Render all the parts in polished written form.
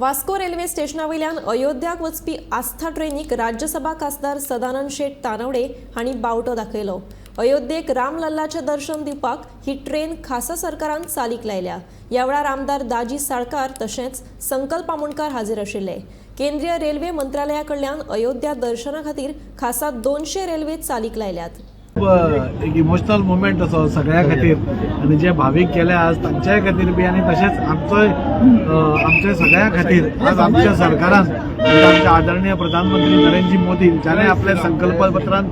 Vasco railway स्टेशना वयल्यान अयोध्याक वचपी आस्था ट्रेनीक राज्यसभा खासदार सदानंद शेट तानवडे हांणी बावटो दाखयलो. अयोध्येक रामलल्लाचें दर्शन दिवपाक ही ट्रेन खासा सरकारान चालीक लायल्या. ह्या वेळार आमदार दाजी साळकार तशेंच संकल्प आमोणकार हाजीर आशिल्ले. केंद्रीय रेल्वे मंत्रालया कडल्यान अयोध्या दर्शना खातीर खासा 200 रेल्वे चालीक लायल्यात. खूब एक इमोशनल मुमेंट असो सगळ्या खातीर आनी जे भावीक गेले आज तांच्याय खातीर बी आनी तशेंच आमचोय आमच्या सगळ्या खातीर आज आमच्या सरकारान म्हणजे आमचे आदरणीय प्रधानमंत्री नरेंद्र मोदी जाणे आपल्या संकल्पपत्रान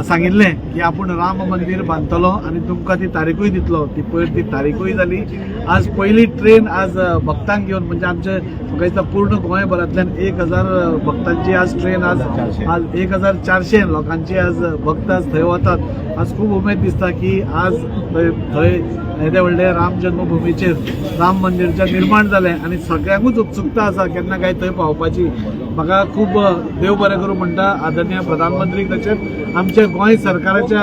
सांगिल्लें की आपूण राम मंदीर बांदतलो आनी तुमकां ती तारीखूय दितलो, ती पयर ती तारीखूय जाली. आज पयली ट्रेन आज भक्तांक घेवन म्हणजे आमचे म्हाका दिसता पूर्ण गोंयभरांतल्यान 1000 भक्तांची आज ट्रेन आज आज 1400 लोकांची आज भक्त आज थंय वतात. आज खूब उमेद दिसता की आज थंय थंय येदे व्हडले राम जन्मभुमीचेर राम मंदिरचें निर्माण जालें आनी सगळ्यांकूच उत्सुकता आसा केन्ना काय थंय पावपाची. म्हाका खूब देव बरें करूं म्हणटा आदरणीय प्रधानमंत्रीक, तशेंच आमच्या गोंय सरकाराच्या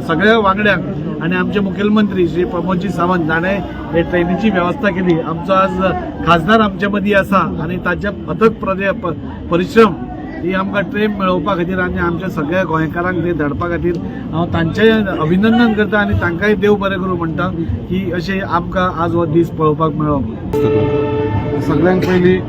सगळ्या वांगड्यांक आनी आमचे मुखेलमंत्री श्री प्रमोदजी सावंत जाणें हे ट्रेनीची वेवस्था केली. आमचो आज खासदार आमचे मदीं आसा आनी ताचे अथक परिश्रम ही आमकां ट्रेन मेळोवपा खातीर आनी आमच्या सगळ्या गोंयकारांक ते धाडपा खातीर हांव तांचें अभिनंदन करता आनी तांकांय देव बरें करूं म्हणटा की अशें आमकां आज हो दीस पळोवपाक मेळ्ळो. सगळ्यांत पयलीं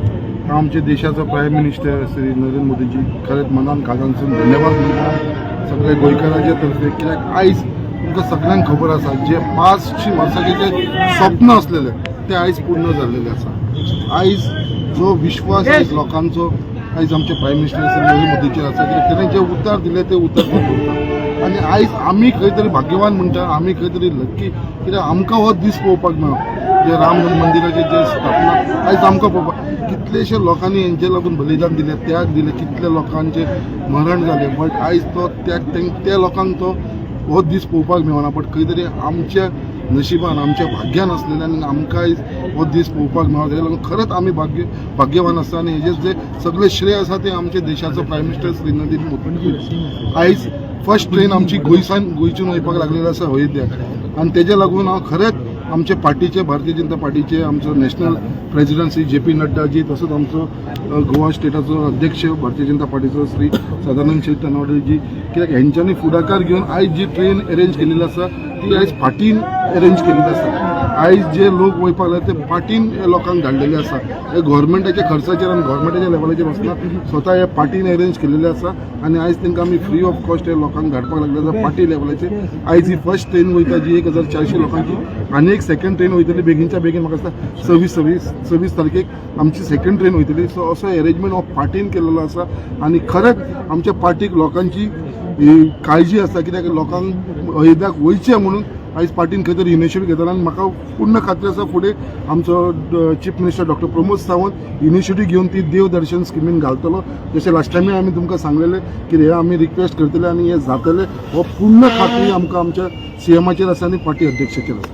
हांव आमच्या देशाचो प्रायम मिनिस्टर श्री नरेंद्र मोदीजी खरेंच मनान काळजांतसून धन्यवाद म्हणटा सगळे गोंयकारांच्या तर्फे, कित्याक आयज तुमकां सगळ्यांक खबर आसा, जे 500 वर्सांचे जे स्वप्न आसलेले ते आयज पूर्ण जाल्लेले आसा. आयज जो विश्वास आयज लोकांचो आयज आमचे प्रायम मिनिस्टर श्री नरेंद्र मोदीचेर आसा, कित्याक तेणें जे उतर दिले ते उतर तो दवरता आनी आयज आमी खंय तरी भाग्यवान म्हणटा, आमी खंय तरी लक्की, कित्याक आमकां हो दीस पळोवपाक मेळ्ळो, जे राम मंदिराचे जे स्थापना आयज आमकां पळोवपाक. कितलेशे लोकांनी हेंचे लागून बलिदान दिलें, त्याग दिले, कितले लोकांचे मरण जालें, बट आयज तो त्याग त्या लोकांक तो हो दीस पळोवपाक मेळना. बट खंय तरी आमच्या नशिबान, आमच्या भाग्यान आसलेले आनी आमकां आयज हो दीस पळोवपाक मेळ्ळो. तेका लागून खरेंच आमी भाग्यवान आसा आनी हेजे जे सगळे श्रेय आसा ते आमच्या देशाचो प्रायम मिनिस्टर श्री नरेंद्र मोदी. आयज फर्स्ट ट्रेन आमची गोंयसान गोंयच्यान वयपाक लागलेली आसा अयोध्याक आनी तेजे लागून हांव खरेंच आमचे पार्टीचे, भारतीय जनता पार्टीचे आमचो national president Shri J P Naddaji, तसोच आमचो गोवा स्टेटाचो अध्यक्ष भारतीय जनता पार्टीचो श्री सदानंद शेट तानावडेजी, कित्याक हेंच्यांनी फुडाकार घेवन आयज जी ट्रेन अरेंज केलेली आसा ती आयज पार्टीन अरेंज केलेली आसा. आयज जे लोक वयपाक लागले ते पार्टीन हे लोकांक धाडलेले आसा. हे गव्हर्मेंटाच्या खर्चाचेर आनी गव्हर्मेंटाच्या लेवलाचेर वचना, स्वता हे पार्टीन अरेंज केलेले आसा आनी आयज तांकां आमी फ्री ऑफ कॉस्ट हे लोकांक धाडपाक लागले आसा पार्टी लेवलाचेर. आयज ही फर्स्ट ट्रेन वयता जी 1400 लोकांची आनी एक सेकंड ट्रेन वयतली बेगीनच्या बेगीन, म्हाका दिसता 26 तारखेक आमची सेकंड ट्रेन वयतली. सो असो एरेंजमेंट हो पार्टीन केलेलो आसा आनी खरेंच आमच्या पार्टीक लोकांची ही काळजी आसा, कित्याक लोकांक अयोध्याक वयचें म्हणून आयज पार्टीन खंय तरी इनिशिएटीव घेतला आनी म्हाका पूर्ण खात्री आसा, फुडें आमचो chief minister doctor Pramod Sawant initiative घेवन ती देव दर्शन स्किमीन घालतलो. जशें लास्ट टायमीय आमी तुमकां सांगलेलें की हे आमी रिक्वेस्ट करतले आनी हें जातलें, हो पूर्ण खात्री आमकां आमच्या सीएमाचेर आसा आनी पार्टी अध्यक्षाचेर आसा.